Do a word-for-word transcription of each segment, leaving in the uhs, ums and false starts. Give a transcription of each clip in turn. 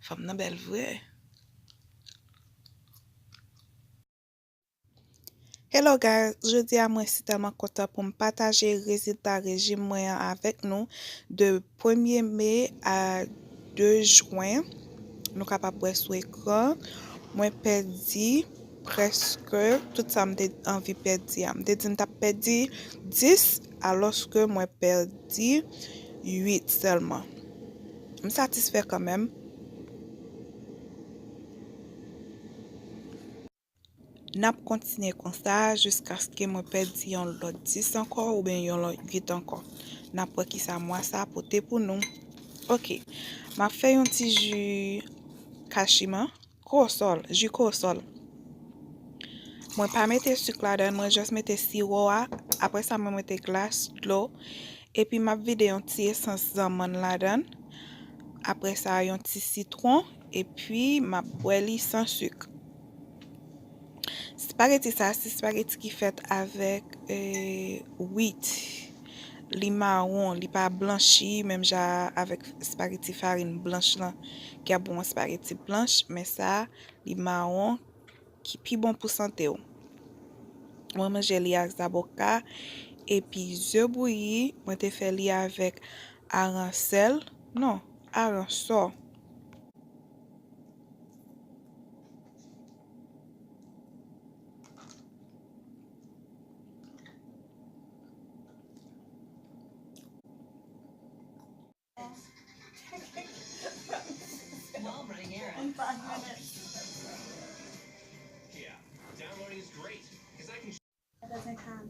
Fanm nan bèl vre. Hello guys, jodi a mwen si tèlman kontan pou m pataje rezilta rejim mwen an avèk nou de premye me a de jen. Nou kapab wè sou ekran, mwen pèdi prèske tout sa m te anvi pèdi a. M te di m t ap pèdi dis, alòske mwen pèdi uit sèlman. M satisfè kanmenm. N ap kontinye konsa jiskaske mwen pèdi yon lòt dis ankò oubyen yon lòt uit ankò. N ap wè kisa mwa sa pote pou nou. Ok, m ap fè yon ti ji kachiman, kowosòl, ji kowosòl. Mwen pa mete sik ladan, mwen jis mete siwo a. Apre sa, mwen mete glas dlo. Epi m ap vide yon ti esans zanmann ladan. Apre sa, yon ti sitwon. Epi m ap bwè li san sik. Spageti sa, se spageti ki fèt avèk, eh, wit. Li mawon, li pa blanchi, menm jan avèk spageti farin blanch lan, ki ap bon spageti blanch, men sa, li mawon, ki pi bon pou sante w. Mwen manje li ak zaboka, epi ze bouyi, mwen te fè li avèk aransèl, non, aransò.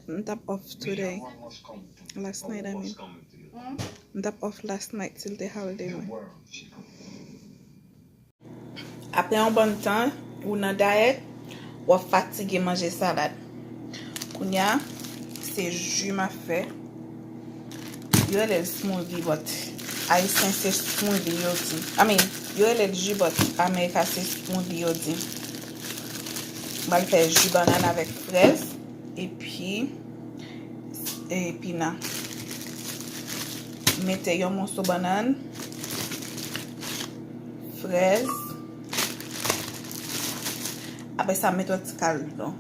M t ap off today. Last night, I mean. M t ap off last night si l te holiday mwen. Apre yon bann tan, ou nan dayèt, w ap fatige manje salad. Kounye a, se ji m ap fè. Yo rele l smoothie, but Ayisyen se smoothie yo di. I mean, yo rele l ji, but America se smoothie yo di. M pral fè ji bannann avèk frèz, epi, epi nan. Mete yon moso bannann, frèz. Apre sa, mete yon ti kal dlo.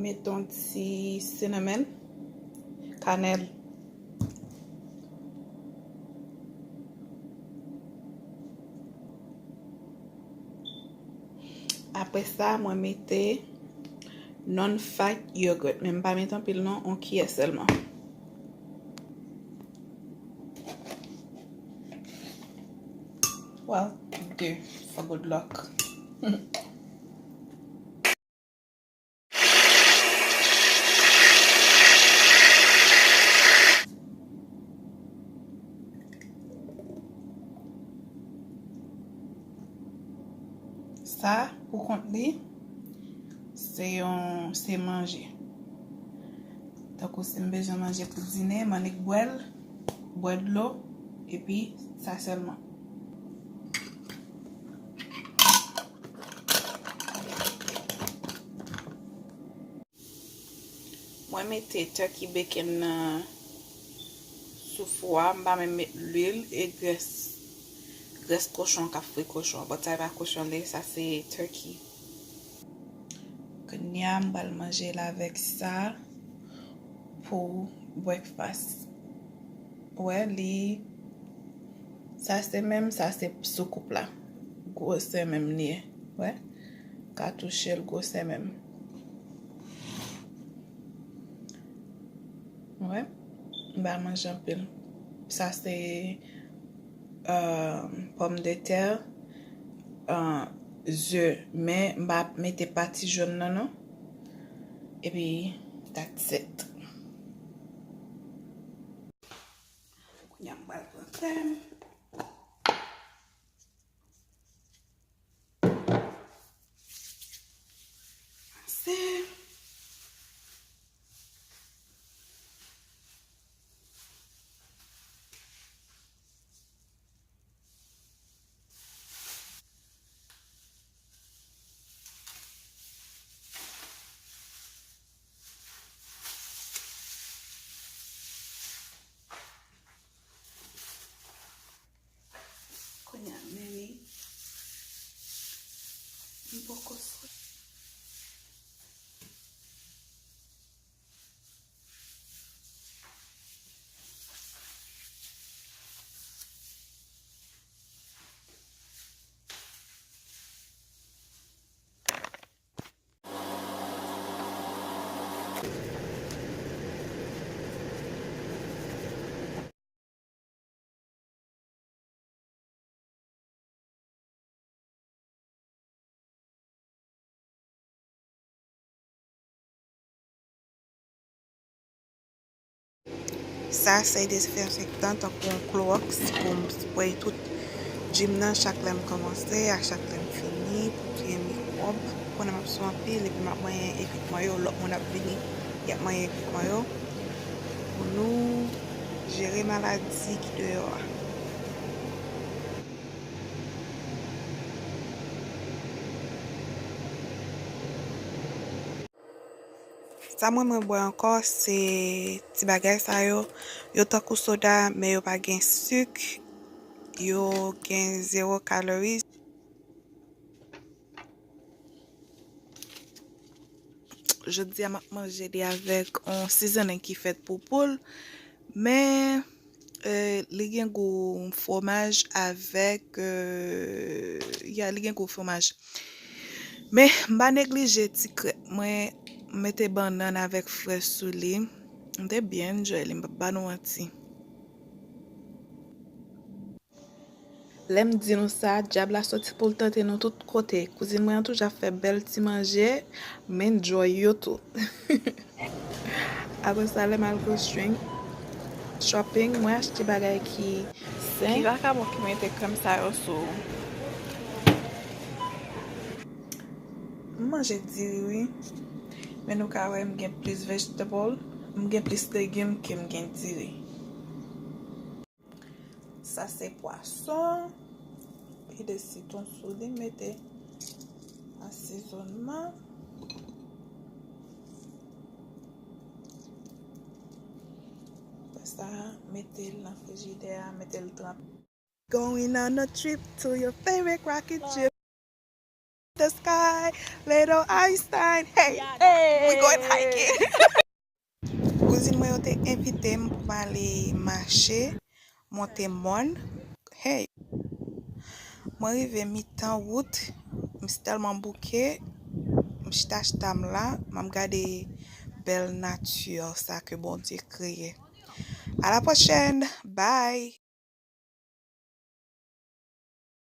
Mete yon ti cinnamon, kanèl. Apre sa, mwen mete non-fat yogurt, men m pa mete anpil non, yon kiyè sèlman. Well, de, for good luck. Sa, pou kont li, se yon, se manje. Tankou si m bezwen manje pou dine, m annik bwè l, bwè dlo, epi sa sèlman. Mwen mete turkey bacon nan sou fou a, m pa menm met lwil e grès, grès kochon k ap fri kochon. But sa e pa kochon li ye, sa se turkey. Kounye a m pral manje l avèk sa pou breakfast. Wè, li, sa se menm, sa se soukoup la. Gwosè menm li ye. Wè, ka touche l gwosè menm. Wè, m pa manje anpil. Sa se, euh, pòmdetè, euh, ze, men m pa mete pati jòn nan non. Epi, that's it. Kounye a m pral pran krèm. Ase. Sa se dezenfektan tankou yon klowòks pou m spray tout gym nan chak lè m kòmanse ak chak lè m fini pou tiye mikwòb. Konnen m ap sou anpil epi m ap manyen ekipman yo, lòt moun ap vini, y ap manyen ekipman yo pou nou jere maladi ki deyò a. Sa mwen mwen bwè ankò se ti bagay sa yo. Yo tankou soda, men yo pa gen sik. Yo gen zero calories. Jodi a m ap manje li avèk yon seasoning ki fèt pou poul, men eh, li gen gou fwomaj avèk eh, ya li gen gou fwomaj. Men m pa neglije ti krèk mwen, m mete bannann avèk frèz sou li. M te byen enjoy li, m p ap ba nou manti. Lè m di nou sa, dyab la soti pou l tante nou tout kote. Kouzin mwen an toujou ap fè bèl ti manje, m enjoy yo tou. Apre sa, lè m al grocery shopping, mwen achte bagay ki sen. Ki vakabon ki mete krèm sa yo sou? M manje diri, wi. Men nou ka wè m gen plis vegetable, m gen plis legim ke m gen diri. Sa se pwason. Pile sitwon sou li, mete asezonman. Apre sa, mete l nan frijidè a, mete l tranpe. Going on a trip to your favorite rocket ship. The sky, little Einstein. Hey, hey, we going hiking. Kouzin mwen yo te envite m pou m ale mache, monte mòn. Hey. Mwen rive mitan wout, m tèlman bouke, m chita chita m la, m ap gade bèl nati sa ke Bondye kreye. À la prochaine, bye.